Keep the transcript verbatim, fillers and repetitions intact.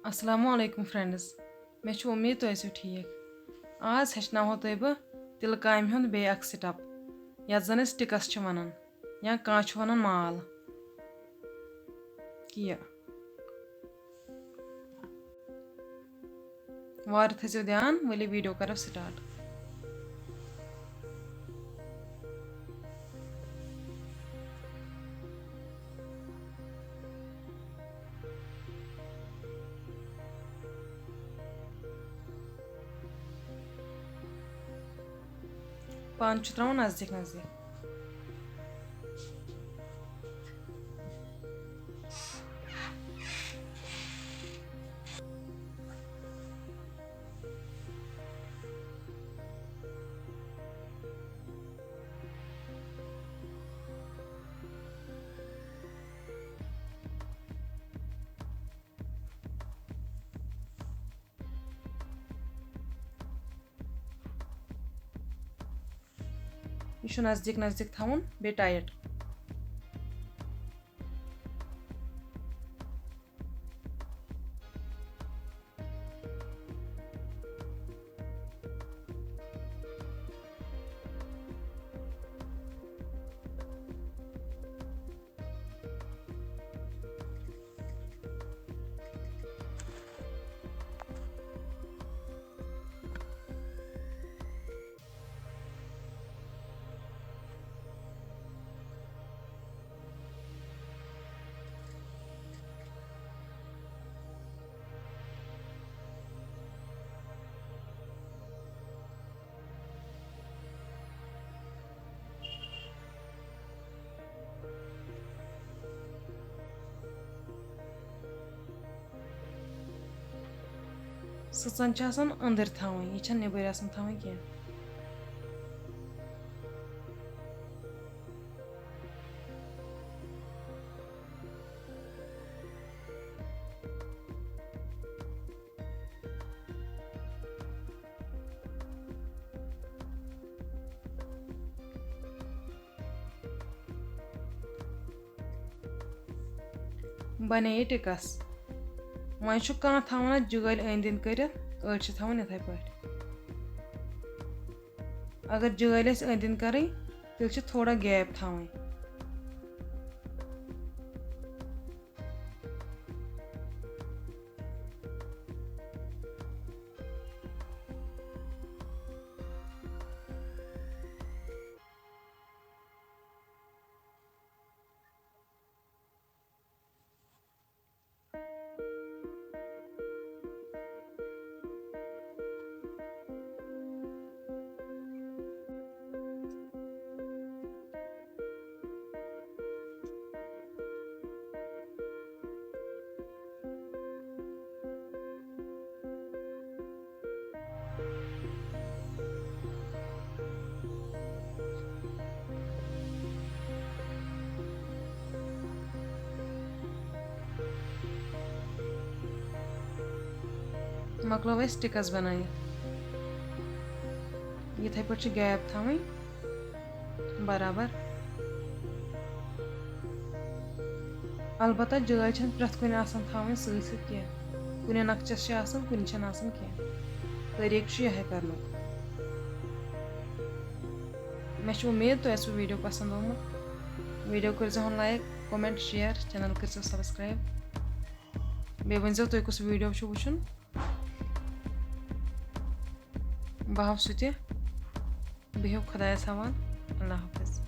السلام علیکم friends، مےٚ چھِ اُمید تُہۍ ٲسِو ٹھیٖک۔ آز ہیٚچھناوہو تۄہہِ بہٕ تِلہٕ کامہِ ہُنٛد بیٚیہِ اکھ step، یَتھ زَن أسۍ ٹِکَس چھِ وَنان یا کانٛہہ چھُ وَنان مال۔ کیٖ۔ وارٕ تھٲیزیو دھیان، ؤلِو video کَرو start۔ پَن چھُ ترٛاوُن نزدیٖک نزدیٖک۔ یہِ چھُ نزدیٖک نزدیٖک تھاوُن بیٚیہِ tight۔ سٕژن چھِ آسان أنٛدٕرۍ تھاوٕنۍ، یہِ چھَنہٕ نیٚبٕرۍ آسان تھاوٕنۍ کینٛہہ۔ بنے یہِ ٹِکس۔ وۄنۍ چھُ کانٛہہ تھاوان اَتھ جٲلۍ أنٛدۍ أنٛدۍ کٔرِتھ، أڑۍ چھِ تھاوان یِتھَے پٲٹھۍ۔ اگر جٲلۍ آسہِ أنٛدۍ أنٛدۍ کَرٕنۍ، تیٚلہِ چھِ تھوڑا gap تھاوٕنۍ۔ مۄکلٲو اَسہِ ٹِکَس بَنٲیِتھ۔ یِتھَے پٲٹھۍ چھِ gap تھاوٕنۍ برابر۔ البتہ جٲلۍ چھَنہٕ پرٛٮ۪تھ کُنہِ آسان تھاوٕنۍ سۭتۍ سۭتۍ کینٛہہ۔ کُنہِ نقشَس چھِ آسان، کُنہِ چھَنہٕ آسان کینٛہہ۔ طریٖقہٕ چھُ یِہوٚے کَرنُک۔ مےٚ چھِ اُمید تۄہہِ آسِوٕ video پَسنٛد آمُت۔ Video کٔرۍزیوٚ ہَن like، comment، share، channel کٔرۍزیوٚ subscribe۔ بیٚیہِ ؤنۍزیوٚ تُہۍ کُس video چھُو وٕچھُن۔ بہٕ ہاوٕ سُہ تہِ۔ بِہِو خۄدایَس حوال۔ اللہ حافظ۔